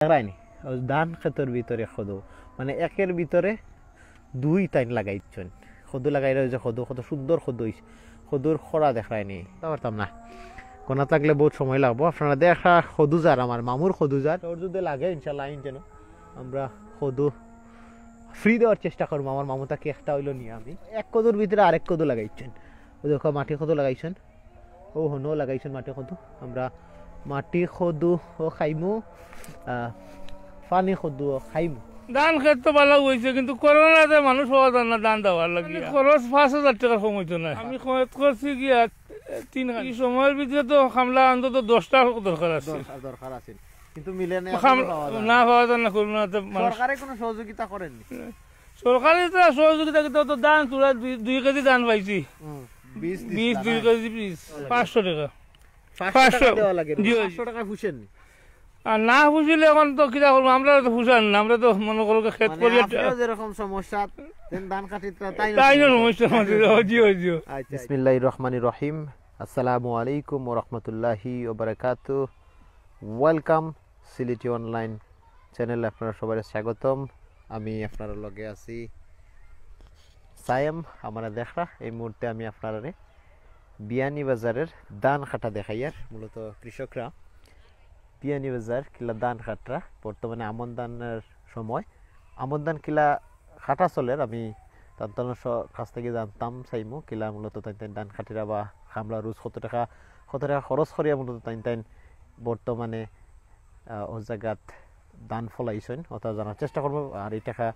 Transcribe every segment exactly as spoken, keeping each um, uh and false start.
দেখরায়নি, ও ধান খেতর ভিতরে কদু, মানে একের ভিতরে দুই তাইন লাগাইছইন। কদু লাগাইরা অইছে, কদু কত সুন্দর কদু অইছে, কদুর খরা দেখরায়নি। তা পারতাম না, কোনাত লাগলে বউত সময় লাগবো। আপনারা দেখরা কদু যার, আমার মামুর কদু যার, ওর যদি লাগে ইনশাল্লাহ আইন যেন আমরা কদু ফ্রি দেওয়ার চেষ্টা করমু। আমার মামু থাকি একটা অইলো নিয়া আমি এক কদুর ভিতরে আরেক কদু লাগাইছইন। ও দেখো মাটি কদু লাগাইছইন, ও হনো লাগাইছইন মাটি কদু। আমরা মাটি কদু ও খাইমু, আহ, পানি কদু ও খাইমু। ধান খেত তো ভালা অইছে, কিন্তু করোনাতে মানুষ পাওয়া যায় না ধান দেওয়ার লাগি। মানে খরচ পাঁচ হাজার টেকা কম অইতো না। আমি খরচ করছি গিয়া তিন খান। এই সময়র ভিতরে তো কামলা অন্তত দশটা দরকার আছে। দরকার, দরকার আছে। কিন্তু মিলে না, কাম-, এখনো পাওয়া যায় না। না পাওয়া যায় না, করোনাতে মানুষ। সরকারে কোনো সহযোগিতা করেনি? সরকারে তো সহযোগিতা করতে তো ধান তুলা দুই, দুই কেজি ধান পাইছি। হুম, বীজ দিস বীজ না, দুই না? কেজি বীজ, পাঁচশো টেকা। পাঁচশো টাকা পাঁচশো। দেওয়া লাগে। জি, জি। পাঁচশো টাকায় পুষেননি? আর না পুষিলে এখন তো কিতা করবো, আমরা তো পুষার না, আমরা তো মনে করো খেত মানে করি একটা। আপনিও যেরকম সমস্যা, তেন ধান কাটিতরা তাই না তাই না সমস্যা? সমস্যা, জি, জি। আচ্ছা, আচ্ছা। বিসমিল্লাহির রহমানির রহিম। আসসালামু আলাইকুম ওয়া রাহমাতুল্লাহি ওয়া বারাকাতুহু। Welcome সিলেটি অনলাইন চ্যানেল, আপনারা সবাই স্বাগতম। আমি আপনার লগে আছি সায়েম। আমরা দেখরা এই মুহূর্তে আমি আপনারারে বিয়ানীবাজারের ধান কাটা দেখাইয়ার। মূলত কৃষকরা বিয়ানীবাজার কিলা ধান কাটরা, বর্তমানে আমন ধানের সময়, আমন ধান কিলা কাটা চলের, আমি তান তানর স-, কাছ থাকি জানতাম চাইমু কিলা মূলত তাইন তাইন ধান কাটিরা বা কামলা রোজ কত টেকা, কত টেকা খরচ করিয়া মূলত তাইন তাইন বর্তমানে, আহ, ও জাগাত ধান ফলাইছইন, ওটাও জানার চেষ্টা করমু। আর এই টেকা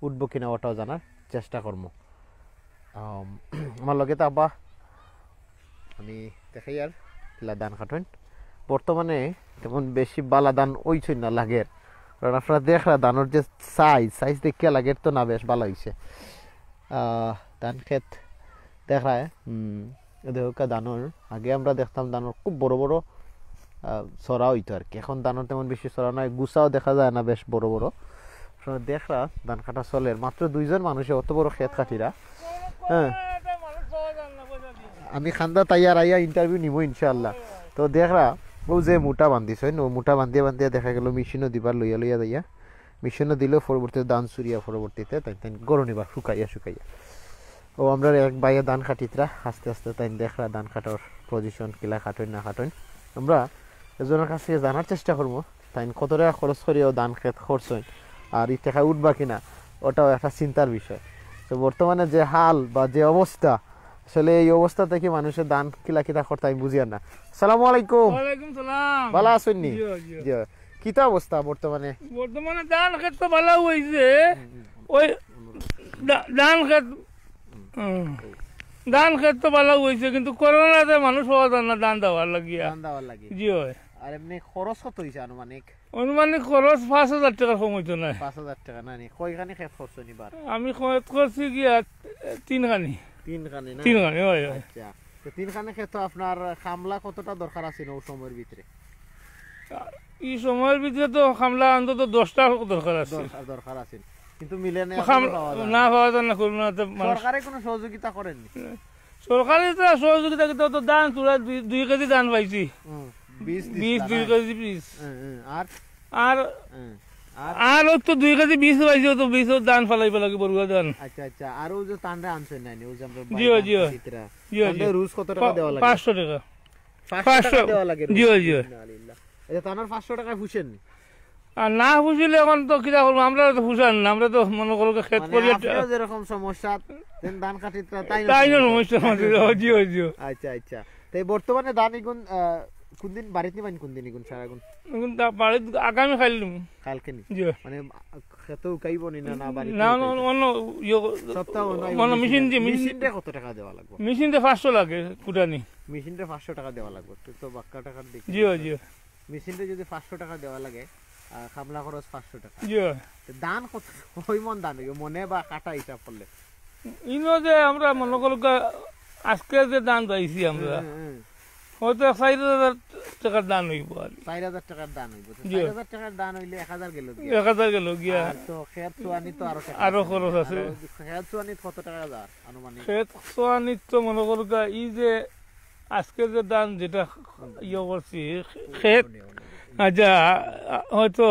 উঠবো কিনা ওটাও জানার চেষ্টা করমু। আম, আমার লগে তো আব্বা, আমি দেখাইয়ার কিলা ধান কাটইন। বর্তমানে তেমন বেশি বালা ধান অইছইন না লাগের, কারণ আপনারা দেখরা ধানর যে সাইজ, সাইজ দেখিয়া লাগের তো না বেশ বালা অইছে। আহ, ধান খেত দেখরা, হুম, এ দেখো কা ধানর, আগে আমরা দেখতাম ধানর খুব বড় বড়, আহ, ছড়া অইতো আর কি। এখন ধানর তেমন বেশি ছড়া নাই, গুছাও দেখা যায় না বেশ বড় বড়। আপনারা দেখরা ধান কাটা চলের, মাত্র দুইজন মানুষে অত বড় খেত কাটিরা। হ্যাঁ, আমি কান্দাত আইয়ার আইয়া ইন্টারভিউ নিমু ইনশাআল্লাহ। তো দেখরা, ও যে মুটা বান্ধিছইন, ও মুটা বান্ধিয়া বান্ধিয়া দেখা গেল মেশিনও দিবার লইয়া লইয়া যাইয়া, মেশিনও দিলেও পরবর্তীতে ধান চুরিয়া পরবর্তীতে তাইন তাইন গরু নিবার শুকাইয়া শুকাইয়া। ও আমরা এক ভাইয়ে ধান কাটিতরা, আস্তে আস্তে তাইন দেখরা ধান কাটার পজিশন কিলা কাটইন না কাটইন। আমরা এজনর কাছ থাকি জানার চেষ্টা করমু তাইন কত টেকা খরচ করিয়াও ধান খেত করছইন, আর ই টেকা উঠবা কিনা, ওটাও একটা চিন্তার বিষয়। তো বর্তমানে যে হাল বা যে অবস্থা, আসলে এই অবস্থা থাকি মানুষে ধান কিলা কিতা করতা আমি বুঝিয়ার না। আসসালামু আলাইকুম। ওয়ালাইকুম সালাম। ভালা আছইন নি? জি, জি। জি। কিতা অবস্থা বর্তমানে? বর্তমানে ধান খেত তো ভালা অইছে। হুম, হুম। ওই ধা-, ধান খেত, হুম। হুম। ধান খেত তো ভালা অইছে, কিন্তু করোনাতে মানুষ পাওয়া যায় না ধান দেওয়ার লাগিয়া। ধান দেওয়ার লাগি। জি অয়। আর এমনি খরচ কত অইছে আনুমানিক? আনুমানিক খরচ পাঁচ হাজার টেকা কম অইতো নায়। পাঁচ হাজার টেকা না নি? কয়খানি খেত করছইন ইবার? আমি খেত করছি গিয়া তিনখানি। তিনখানি না? তিনখানি, অয়, অয়। আচ্ছা। তো তিনখানি খেত আপনার কামলা কতটা দরকার আছিল ও সময়র ভিতরে? ই সময়র ভিতরে তো কামলা অন্তত দশটা দরকার আছিল। দরকার, দরকার আছিল। কিন্তু মিলে না, কাম-, এখনো পাওয়া যায় না। না পাওয়া যায় না, করোনাতে মানুষ। সরকারে কোনো সহযোগিতা করেনি? সরকারে তো সহযোগিতা করতে তো ধান তুলা দুই, দুই কেজি ধান পাইছি। হুম, বীজ বীজ দিছিলা দুই না? কেজি বীজ। হুম, হুম, আর? আর, হুম, আর? আর ওর তো দুই কেজি বীজ পাইছি, ও তো বীজ ওর ধান ফালাইবা লাগে, বড়ুয়া ধান। আচ্ছা, আচ্ছা, আর ও যে তানরে আনছইন নানি, ও যে আমরা জি, ধান জি। কাটিতরা, জি, তানরে জি। রোজ কত টেকা পা-, দেওয়া লাগে? পাঁচশো টেকা। পাঁচশো টাকা পাঁচশো। দেওয়া লাগে রোজ? জি, জি। ইন্না লিল্লাহ। আচ্ছা, তানর পাঁচশো টাকায় পুষেননি? আর না পুষিলে এখন তো কিতা করবো, আমরা তো পুষার না, আমরা তো মনে করো খেত মানে করি একটা। আপনিও যেরকম সমস্যা, তেন ধান কাটিতরা তাই না তাই না সমস্যা? সমস্যা, জি, জি। আচ্ছা, আচ্ছা। তো এই বর্তমানে ধান ইগুন, আহ, কোন দিন বাড়িত নিবেন, কোন দিন ইগুন সারাগুন? এখন তা বাড়িত আগামী কাইল নিমু। কালকে নি? জি। মানে, আহ, খেতো উকাইবো নি না, না বাড়িত না, না, উকাইবো? অন্য ইয়ে সপ্তাহ অন্য মানে ইয়ে মেশিন দিয়ে, মেশিন মেশিনটা কত টাকা দেওয়া লাগবে? মেশিন দিয়ে পাঁচশো লাগে কুটানি। মেশিনটা পাঁচশো টাকা দেওয়া লাগবে, তুই তো বাক্কা টাকার দেখি। জি, জি। মেশিনটা যদি পাঁচশো টাকা দেওয়া লাগে, আর কামলা খরচ পাঁচশো টাকা। জি। তো ধান কত, কয় মন ধান অইবো মনে বা কাটা হিসাব করলে? ইনো যে আমরা মনে করো গা, আজকে যে ধান পাইছি আমরা, হুম, হুম। হয়তো চাইর হাজার টাকার ধান অইবো আর কি। চাইর হাজার টাকার ধান অইবো। তো জি। চাইর হাজার টাকার ধান অইলে এক হাজার গেল গিয়া। এক হাজার গেল গিয়া। আর তো খেত চুয়ানি তো আরো টাকা আরো আছে। খরচ আছে। আর ওই খেত চুয়ানিত কত টাকা যার আনুমানিক? খেত চুয়ানিত তো মনে করো গা, ই যে আজকে যে ধান যেটা ইয়ে করছি, খেত, আচ্ছা, হয়তো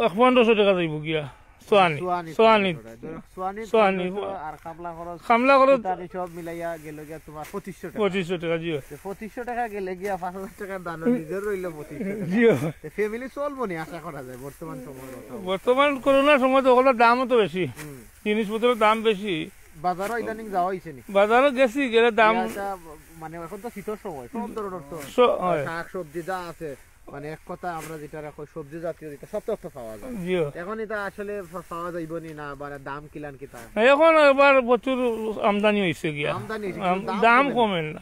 এক পনেরোশো টাকা যাইব গিয়া। সোয়ানি, সোয়ানি সোয়ানি। পনেরোশো টাকা। ধরো, সোয়ানি সোয়ানি। পনেরোশো আর খামলা খরচ, খামলা খরচ। ফুটানি সব মিলাইয়া গেল গিয়া তোমার পঁচিশশো টাকা। পঁচিশশো টাকা, জি। তো পঁচিশশো টাকা গেলে গিয়া পাঁচ হাজার টাকার দাম নিজের রইল পঁচিশশো টাকা। জি। তো ফ্যামিলি চলবো নি আশা করা যায় বর্তমান সময় মতো। বর্তমান করোনার সময় তো ওগুলোর দামও তো বেশি। হুম। জিনিসপত্রের দাম বেশি। বাজারও ইদানিং যাওয়া হইছে নি? বাজারও গেছি, গেলে দাম ইয়া, এটা মানে এখন তো শীতর সময়, সব ধরনের তো স-, হয়। শাক সবজি যা আছে, মানে এক কথা আমরা যেটা রাখো সবজি জাতীয় যেটা সব তো একটা পাওয়া যায়। জি। এখন এটা আসলে পা-, পাওয়া যাইব নি না, বা দাম কিলান কিতা? এখন এবার প্রচুর আমদানি হইছে গিয়া। আমদানি হইছে, কিন্তু আম-, দাম দাম কমে না। কমের না।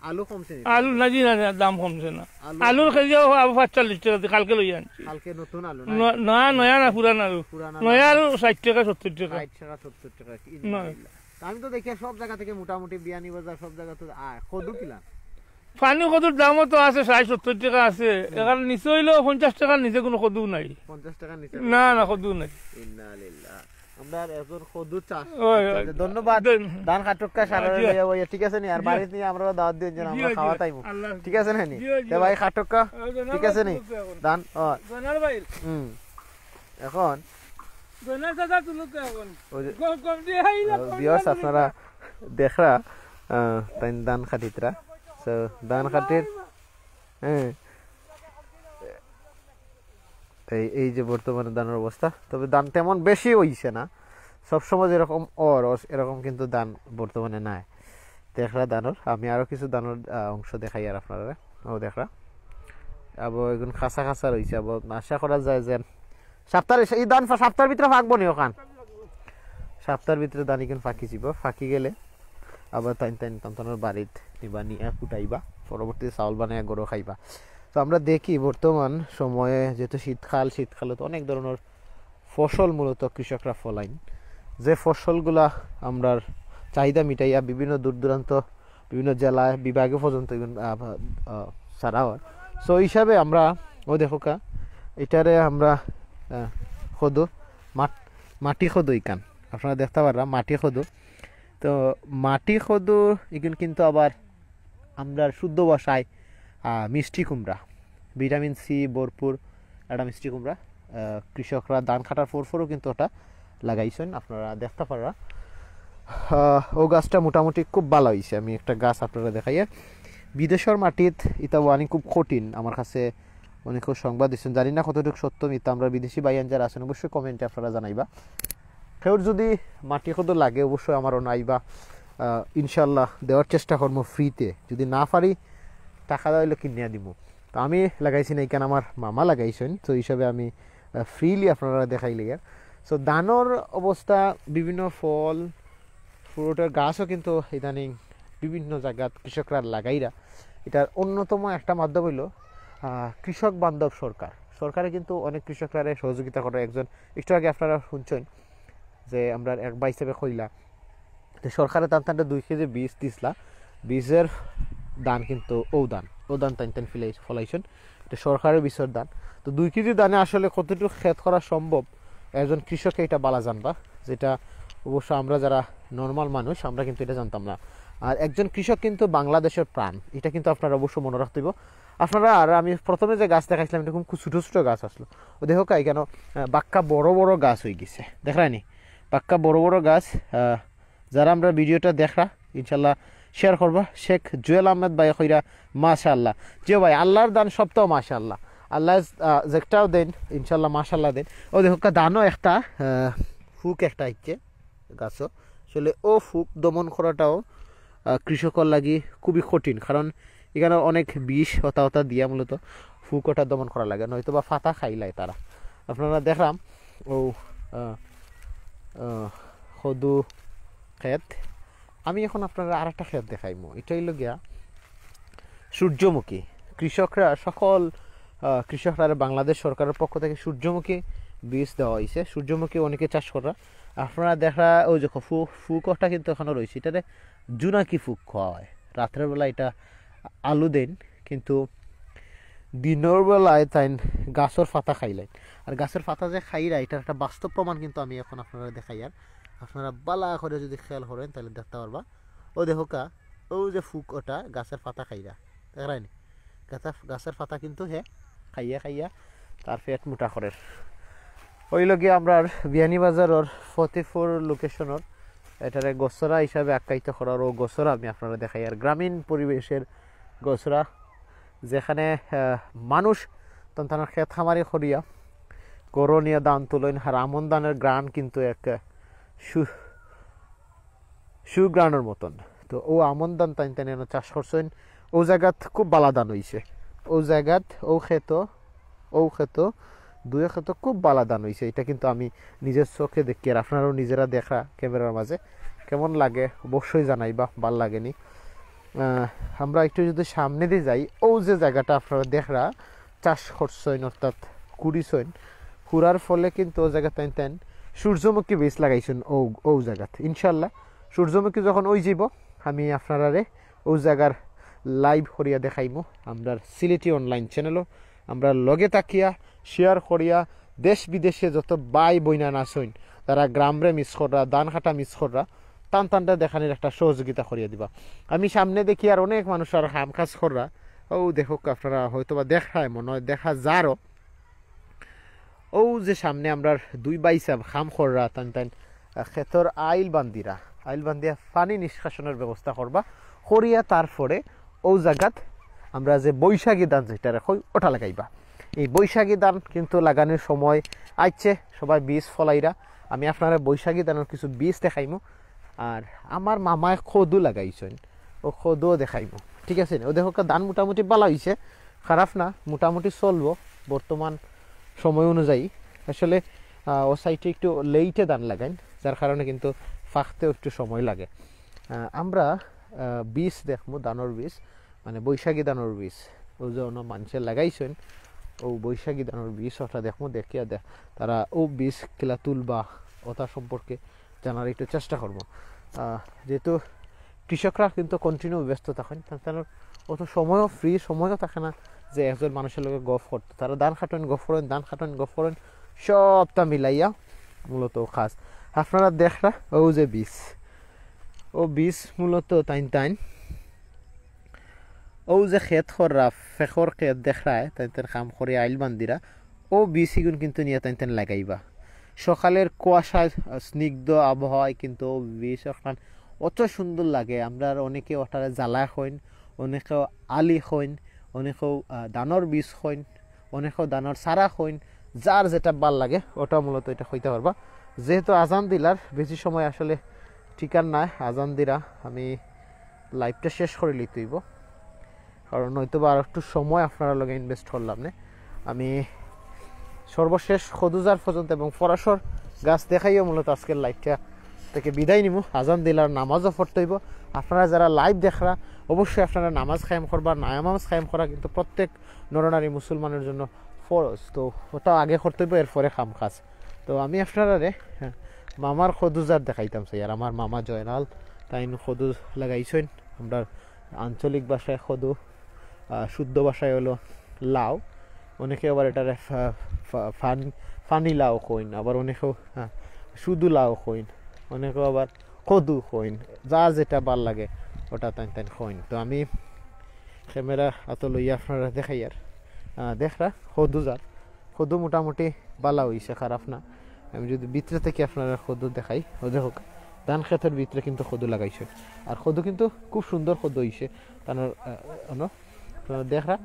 আলু কমছে নি? আলু না, জি না, না, দাম কমছে না। আলু আলুর কেজি আবার পাঁচচল্লিশ টাকা দিয়ে কালকে লই আনছি। কালকে নতুন আলু না? ন-, না, নয়া না, পুরান আলু। পুরান আলু। নয়া আলু ষাট টাকা, সত্তর টাকা। ষাট টাকা, সত্তর টাকা। ইন্নালিল্লাহ। আমি তো দেখি সব জায়গা থেকে মোটামুটি বিয়ানীবাজার সব জায়গা তো আয়, কদু কিলা? পানি কদুর দামও তো আছে, ষাট সত্তর টাকা আছে। এখানে নিচে হইলেও পঞ্চাশ টাকার নিচে কোনো কদু নাই। পঞ্চাশ টাকার নিচে না, না, কদু নাই। ইন্নালিল্লাহ। আমরা আর একজন কদু চাষ। ওই, আচ্ছা, ওই, ধন্যবাদ। ধন-, ধান খাটুক্কা সারা জি। লইয়া বইয়া, ঠিক আছে নি? আর জি। বাড়িত নিয়ে আমরা দাওয়াত দিয়ে যেন জি, আমরা জি। খাওয়া তাইমু। আল্লাহ ঠিক আছে না নি? জি, জি। তে ভাই খাটুক্কা, ওই যে ঠিক আছে নি? নামাজ পড়তে এখন। ধান, ও। জনার ভাই। হুম। এখন জনার দাদা তুলুক এখন। ওই যে, গম, গম দিয়ে আইলা, আহ, গম viewers, দিয়ে আপনারা দেখরা, আহ, তাই ধান খাটিতরা। So, ধান খাটির, হ্যাঁ। এই, এই যে বর্তমানে ধানের অবস্থা, তবে ধান তেমন বেশি হইছে না, সবসময় যেরকম অর, অস-, এরকম কিন্তু ধান বর্তমানে নাই। দেখরা ধানের, আমি আরো কিছু ধানের, আহ, অংশ দেখাই আর আপনারা, ও দেখরা, আবার এখন খাসা খাসা রইছে, আবার আশা করা যায় যে সপ্তাহে, এই ধান ফা-, সপ্তাহের ভিতরে ফাঁকবো নি ওখান, সপ্তাহের ভিতরে ধান এখন ফাঁকি যাব, ফাঁকি গেলে আবার তাইন তাইন তান তানোর বাড়িত নিবা, নিয়া কুটাইবা, পরবর্তীতে চাউল বানাইয়া গরু খাইবা। তো আমরা দেখি বর্তমান সময়ে যেহেতু শীতকাল, শীতকালে তো অনেক ধরনের ফসল মূলত কৃষকরা ফলাইন, যে ফসলগুলা আমরার চাহিদা মিটাইয়া বিভিন্ন দূর দূরান্ত, বিভিন্ন জেলায়, বিভাগে পর্যন্ত even, আহ, আহ, ছাড়া হয়। So হিসাবে আমরা, ও দেখো কা, এটারে আমরা, আহ, কদু, মাট-, মাটি কদু ইখান, আপনারা দেখতা পাররা মাটি কদু। তো মাটি কদু ইখান কিন্তু আবার আমরার শুদ্ধ ভাষায়, আহ, মিষ্টি কুমড়া, ভিটামিন সি ভরপুর একটা মিষ্টি কুমড়া। আহ, কৃষকরা ধান কাটার পর পরও কিন্তু ওটা লাগাইছেন, আপনারা দেখতা পাররা। আহ, ও গাছটা মোটামুটি খুব ভালা হইছে। আমি একটা গাছ আপনারা দেখাই। আর বিদেশর মাটিত ইতা ওয়ানি খুব কঠিন, আমার কাছে অনেকে সংবাদ দিচ্ছেন, জানি না কতটুকু সত্য মিথ্যা। আমরা বিদেশি ভাইয়ান যারা আছেন অবশ্যই কমেন্টে আপনারা জানাইবা। কেউর যদি মাটি কদু লাগে অবশ্যই আমার অনো আইবা, আহ, ইনশাল্লাহ দেওয়ার চেষ্টা করবো ফ্রিতে, যদি না পারি টাকা দেওয়া হইলে কিনিয়া দিব। তো আমি লাগাইছি না, ইখান আমার মামা লাগাইছেন, তো হিসাবে আমি, আহ, ফ্রিলি আপনারা দেখাইলে আর। So ধানর অবস্থা, বিভিন্ন ফল ফ্রুটের গাছও কিন্তু ইদানিং বিভিন্ন জায়গাত কৃষকরা লাগাইরা। এটার অন্যতম একটা মাধ্যম হইল, আহ, কৃষক বান্ধব সরকার। সরকারে কিন্তু অনেক কৃষকরারে সহযোগিতা করে। একজন একটু আগে আপনারা শুনছেন যে আমরা এক ভাই হিসেবে কইলা যে সরকারে তান তানরে দুই কেজি বীজ দিছলা, বীজের ধান কিন্তু ও ধান, ও ধান তান তান ফিলাই-, ফলাইছেন, এটা সরকারের বীজের ধান। তো দুই কেজি ধানে আসলে কতটুকু খেত করা সম্ভব, একজন কৃষকে এটা বালা জানবা, যেটা অবশ্য আমরা যারা নর্মাল মানুষ আমরা কিন্তু এটা জানতাম না। আর একজন কৃষক কিন্তু বাংলাদেশের প্রাণ, এটা কিন্তু আপনারা অবশ্য মনে রাখতে হইব। আপনারা, আর আমি প্রথমে যে গাছ দেখাইছিলাম, এটা খুব ছোটো ছোটো গাছ আসলো, ও দেখো কাই কেন, আহ, বাক্কা বড় বড় গাছ হয়ে গেছে, দেখরানি, বাক্কা বড় বড় গাছ। আহ, যারা আমরা ভিডিওটা দেখরা, ইনশাল্লাহ শেয়ার করবা। শেখ জুয়েল আহমেদ ভাই কইরা, "মাশাআল্লাহ।" জি ভাই, আল্লাহর দান সবটাও মাশাআল্লাহ। আল্লাহ, আহ, যেটাও দেন, ইনশাল্লাহ মাশাআল্লাহ দেন। ও দেখো, কা-, ধানও একটা, আহ, ফুক একটা আইছে গাছও। আসলে ও ফুক দমন করাটাও, আহ, কৃষকর লাগি খুবই কঠিন, কারণ এখানে অনেক বিষ হতা হতা দিয়া মূলত ফুক ওটা দমন করা লাগে, নয়তো বা ফাতা খাইলায় তারা। আপনারা দেখলাম ও, আহ, আহ, কদু খেত। আমি এখন আপনারা আর একটা খেত দেখাইমু, এটা হইল গিয়া সূর্যমুখী। কৃষকরা সকল, আহ, কৃষকরা বাংলাদেশ সরকারের পক্ষ থেকে সূর্যমুখী বীজ দেওয়া হয়েছে। সূর্যমুখী অনেকে চাষ করা, আপনারা দেখা ওই যে ফু-, ফুকটা কিন্তু এখনো রয়েছে, এটারে জুনাকি ফুক কওয়া হয়। রাত্রের বেলা এটা আলো দেন, কিন্তু দিনের বেলায় তাই গাছের পাতা খাইলেন। আর গাছের পাতা যে খাইরা, এটার একটা বাস্তব প্রমাণ কিন্তু আমি এখন আপনারা দেখাই। আর আপনারা বালা করে যদি খেয়াল করেন, তাহলে দেখতে পারবা, ও দেখো কা, ও যে ফুক ওটা গাছের পাতা খাইরা, দেখরানি? গাছের, গাছের পাতা কিন্তু হে খাইয়া খাইয়া তার পেট মোটা করের। অইলো গিয়া আমরার বিয়ানীবাজারর ফতেপুর লোকেশনর, এটারে গছরা হিসাবে আখ্যায়িত করার, ও গছরা আমি আপনারারে দেখাইয়ার। গ্রামীণ পরিবেশর গছরা, যেখানে, আহ, মানুষ তান তানর খেত খামারি করিয়া গরনিয়া ধান তুলইন, আর আমন ধানর ঘ্রাণ কিন্তু এক, আহ, সু-, সুঘ্রাণর মতন। তো ও আমন ধান তাইন তাইন এনো চাষ করছইন। ও জাগাত খুব বালা ধান অইছে, ও জাগাত, ও খেতো, ও খেতো, দুই খেতো খুব বালা ধান অইছে। এটা কিন্তু আমি নিজের চোখে দেখি, আর আপনারাও নিজেরা দেখরা ক্যামেরার মাঝে। কেমন লাগে অবশ্যই জানাইবা, বালা লাগেনি। আহ, আমরা একটু যদি সামনেদি যাই, ও যে জাগাটা আপনারা দেখরা চাষ করছইন, অর্থাৎ কুড়িছইন, কুড়ার ফলে কিন্তু ও জাগাত তাইন তাইন সূর্যমুখী বীজ লাগাইছইন ও, ও জাগাত। ইনশাল্লাহ সূর্যমুখী যখন অইযিবো, আমি আপনারারে ও জাগার live করিয়া দেখাইমু আমরার সিলেটি online channel-ও। আমরার লগে থাকিয়া share করিয়া দেশ বিদেশে যত ভাই বইনাইন আছইন, যারা গ্রামরে miss কররা, ধান কাটা miss কররা, তান তানরে দেখানির একটা সহযোগিতা করিয়া দিবা। আমি সামনে দেখি আর অনেক মানুষ আর কাম কাজ কররা। ও দেখউক্কা, আপনারা হয়তো বা দেখরায়, মনে হয় দেখা যারও। ও যে সামনে আমরার দুই ভাইসাব কাম কররা, তান তান, আহ, খেতর আইল বান্ধিরা, আইল বান্ধিয়া পানি নিষ্কাশনর ব্যবস্থা করবা, করিয়া তারপরে ও জাগাত আমরা যে বৈশাখী ধান যেটারে কই, ওটা লাগাইবা। এই বৈশাখী ধান কিন্তু লাগানির সময় আইছে, সবাই বীজ ফলাইরা। আমি আপনারারে বৈশাখী ধানর কিছু বীজ দেখাইমু। আর আমার মামায় কদু লাগাইছইন, ও কদুও দেখাইমু, ঠিক আছে নি? ও দেখউক্কা, ধান মোটামুটি বালা অইছে, খারাপ না, মোটামুটি চলবো বর্তমান সময় অনুযায়ী। আসলে, আহ, ও side-এ একটু late-এ ধান লাগাইন, যার কারণে কিন্তু পাকতেও একটু সময় লাগে। আহ, আমরা, আহ, বীজ দেখমু, ধানর বীজ, মানে বৈশাখী ধানর বীজ, ও যে অন্য মানষে লাগাইছইন, ও বৈশাখী ধানর বীজ ওটা দেখমু, দেখিয়া দেখ তারা ও বীজ কিলা তুলবা, ওটা সম্পর্কে জানার একটু চেষ্টা করমু। আহ, যেহেতু কৃষকরা কিন্তু continue ব্যস্ত থাকেন, তান তানর অত সময়ও, free সময়ও থাকে না যে একজন মানুষর লগে গফ করতো। তারা ধান কাটইন, গফ করইন, ধান কাটইন, গফ করইন, সবটা মিলাইয়া মূলত কাজ। আপনারা দেখরা ও যে বীজ, ও বীজ মূলত তাইন তাইন ও যে খেত কররা, ফেকর খেত দেখরায়, তাইন তাইন কাম করি আইল বান্ধিরা, ও বীজ ইগুন কিন্তু নিয়া তাইন তাইন লাগাইবা। সকালের কুয়াশায়, আহ, স্নিগ্ধ আবহাওয়ায় কিন্তু ও বীজ ওখান অত সুন্দর লাগে। আমরার অনেকে ওটারে জ্বালা কইন, অনেকে আলি কইন, অনেকে, আহ, ধানর বীজ কইন, অনেকে ধানর চারা কইন, যার যেটা বালা লাগে ওটা মূলত এটা কইতা পারবা। যেহেতু আজান দিলার, বেশি সময় আসলে টিকার নাই, আজান দিরা আমি live-টা শেষ করিলিতে অইবো, কারণ হয়তো বা আর একটু সময় আপনারার লগে invest করলাম নে। আমি সর্বশেষ কদু ঝাড় পর্যন্ত এবং ফরাসর গাছ দেখাইয়া মূলত আজকের live-টা থেকে বিদায় নিমু। আজান দিলার, নামাজও পড়তে অইবো। আপনারা যারা live দেখরা, অবশ্যই আপনারা নামাজ কায়েম করবা। নামাজ কায়েম করা কিন্তু প্রত্যেক নরনারী মুসলমানের জন্য ফরজ। তো ওটা আগে করতে অইবো, এরপরে কাম কাজ। তো আমি আপনারারে, হ্যাঁ, মামার কদু ঝাড় দেখাইতাম চাই। আর আমার মামা জয়নাল, তাইন কদু লাগাইছইন। আমরার আঞ্চলিক ভাষায় কদু, আহ, শুদ্ধ ভাষায় হলো লাউ। অনেকে আবার এটারে ফা-, ফা-, ফান-, ফানি লাউ কইন, আবার অনেকেও, হ্যাঁ, শুধু লাউ কইন, অনেকেও আবার কদু কইন, যার যেটা বালা লাগে ওটা তাইন তাইন কইন। তো আমি camera আতো লইয়া আপনারারে দেখাইয়ার, আহ, দেখরা কদু ঝাড়, কদু মোটামুটি বালা অইছে, খারাপ না। আমি যদি ভিতরে থাকি আপনারারে কদু দেখাই, ও দেখউক্কা, ধান খেতর ভিতরে কিন্তু কদু লাগাইছে, আর কদু কিন্তু খুব সুন্দর কদু অইছে। তানর, আহ, অনো, আপনারা দেখরা,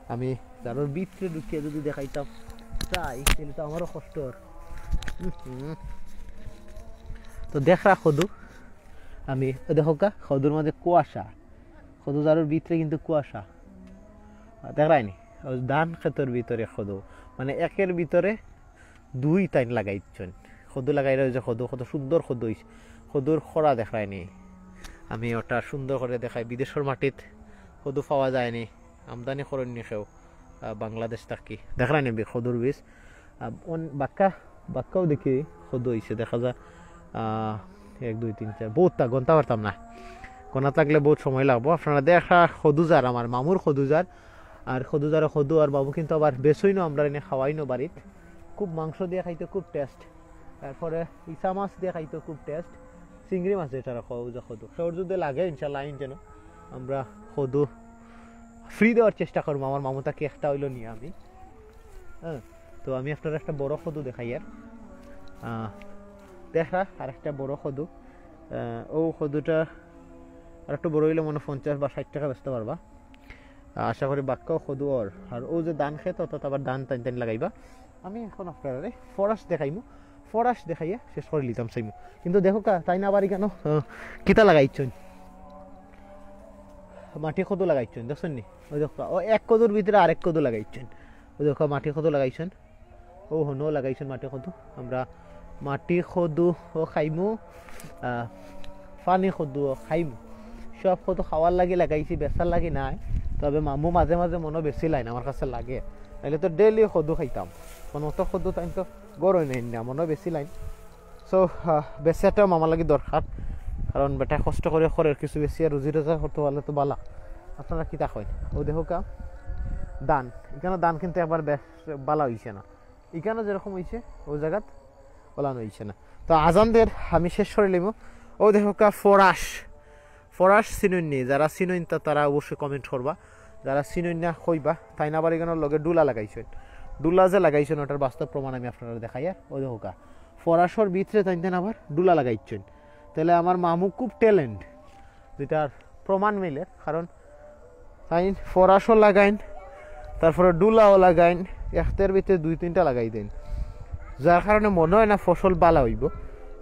আমি ঝাড়র ভিতরে ঢুকিয়া যদি দেখাইতাম চাই, তাইলে তো আমারও কষ্ট অর। হুম, হুম। তো দেখরা কদু, আমি, ও দেখউক্কা, কদুর মাঝে কুয়াশা, কদু ঝাড়র ভিতরে কিন্তু কুয়াশা। আহ, দেখরায়নি? ও ধান খেতর ভিতরে কদু, মানে একের ভিতরে দুই তাইন লাগাইছইন। কদু লাগাইরা অইছে, কদু, কত সুন্দর কদু অইছে। কদুর খরা দেখরায়নি? আমি ওটা সুন্দর করি দেখাই। বিদেশর মাটিত কদু পাওয়া যায়নি, আমদানি করইননি কেউ, আহ, বাংলাদেশ থাকি। দেখরায়নি বি-, কদুর বীজ? আহ, অন-, বাক্কা, বাক্কাও দেখি কদু অইছে, দেখা যায়, আহ, এক, দুই, তিন, চার, বউততা গনতা পারতাম না। গনাত লাগলে বউত সময় লাগবো। আপনারা দেখরা কদু ঝাড়, আমার মামুর কদু ঝাড়, আর কদু ঝাড়ে কদু আর মামু কিন্তু আবার বেচইনও, আমরার এনে খাওয়াইনও বাড়িত। খুব মাংস দিয়া খাইতে খুব taste, তারপরে ইছা মাছ দিয়া খাইতে খুব taste, চিংড়ি মাছ যেটা রাখো, ওই যে কদু। কেউর যদি লাগে, ইনশাল্লাহ আইন যেন। আমরা কদু free দেওয়ার চেষ্টা করমু, আমার মামু থাকি একটা অইলো নিয়া আমি। হ্যাঁ, তো আমি আপনারারে একটা বড় কদু দেখাইয়ার। আহ, দেখরা আরেকটা বড় কদু। আহ, ও কদুটা আর একটু বড় অইলে মনে হয় পঞ্চাশ বা ষাইট টেকা বেচতে পারবা। আহ, আশা করি বাক্কাও কদু অর। আর ও যে ধান খেত, অর্থাৎ আবার ধান তাইন তাইন লাগাইবা। আমি এখন আপনারারে ফরাস দেখাইমু, ফরাস দেখাইয়া শেষ করিলিতাম চাইমু। কিন্তু দেখউক্কা, তাইন আবার ইখানো, আহ, কিতা লাগাইছইন, মাটি কদু লাগাইছইন, দেখছইন নি? ওই দেখউক্কা, ও এক কদুর ভিতরে আরেক কদু লাগাইছইন। ওই দেখউক্কা, মাটি কদু লাগাইছইন। ও হনো লাগাইছইন মাটি কদু। আমরা মাটি কদু ও খাইমু, আহ, পানি কদু ও খাইমু। সব কদু খাওয়ার লাগি লাগাইছি, বেচার লাগি নায়। তবে মামু মাঝে মাঝে মনো বেচিলাইন, আমার কাছে লাগে। নাইলে তো ডেইলি কদু খাইতাম। মনো তো কদু তাইন তো গরই নেই না, মনো বেচিলাইন। সো, আহ, বেচাটাও মামার লাগি দরকার, কারণ বেটায় কষ্ট করি করের, কিছু বেচিয়া রুজি রোজগার করতে পারলে তো বালা। আপনারা কিতা কইন? ও দেখউক্কা, ধান, ইখানো ধান কিন্তু একবার বেশ বালা অইছে না। ইখানো যেরকম অইছে, ও জাগাত ওলান অইছে না। তো আজান দের, আমি শেষ করিলিমু। ও দেখউক্কা, ফরাস, ফরাস চিনইন নি? যারা চিনইন তা তারা অবশ্যই comment করবা, যারা চিনইন না কইবা। তাইন আবার ইখানোর লগে ডুলা লাগাইছইন, ডুলা যে লাগাইছইন ওটার বাস্তব প্রমাণ আমি আপনারারে দেখাইয়ার। ও দেখউক্কা, ফরাসর ভিতরে তাইন তাইন আবার ডুলা লাগাইছইন। তাইলে আমার মামু খুব talent, যেটার প্রমাণ মিলে, কারণ তাইন ফরাসও লাগাইন, তারপরে ডুলাও লাগাইন, একটার ভিতরে দুই তিনটা লাগাই দেইন, যার কারণে মনো হয় না ফসল বালা অইবো।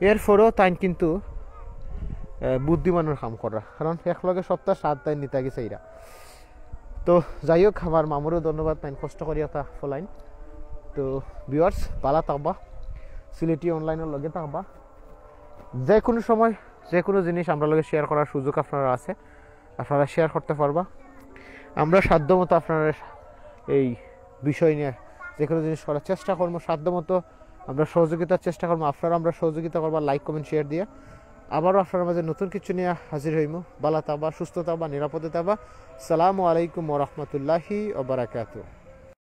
এরপরেও তাইন কিন্তু, আহ, বুদ্ধিমানর কাম কররা, কারণ একলগে সপ্তাহ সাত তাইন নিতা গেছে এরা। তো যাই হোক, আমার মামুরও ধন্যবাদ, তাইন কষ্ট করি ওটা ফলাইন। তো viewers, বালা থাকবা, সিলেটি online-র লগে থাকবা। যে কোনো সময় যে কোনো জিনিস আমরার লগে share করার সুযোগ আপনারার আছে, আপনারা share করতে পারবা। আমরা সাধ্যমতো আপনারার এই বিষয় নিয়ে যে কোনো জিনিস করার চেষ্টা করমু, সাধ্যমতো আমরা সহযোগিতার চেষ্টা করমু, আপনারা আমরার সহযোগিতা করবা like, comment, share দিয়া। আবারও আপনারার মাঝে নতুন কিছু নিয়া হাজির অইমু। বালা থাকবা, সুস্থ থাকবা, নিরাপদে থাকবা। সালামু আলাইকুম ওয়া রাহমাতুল্লাহি ওয়া বারাকাতুহু।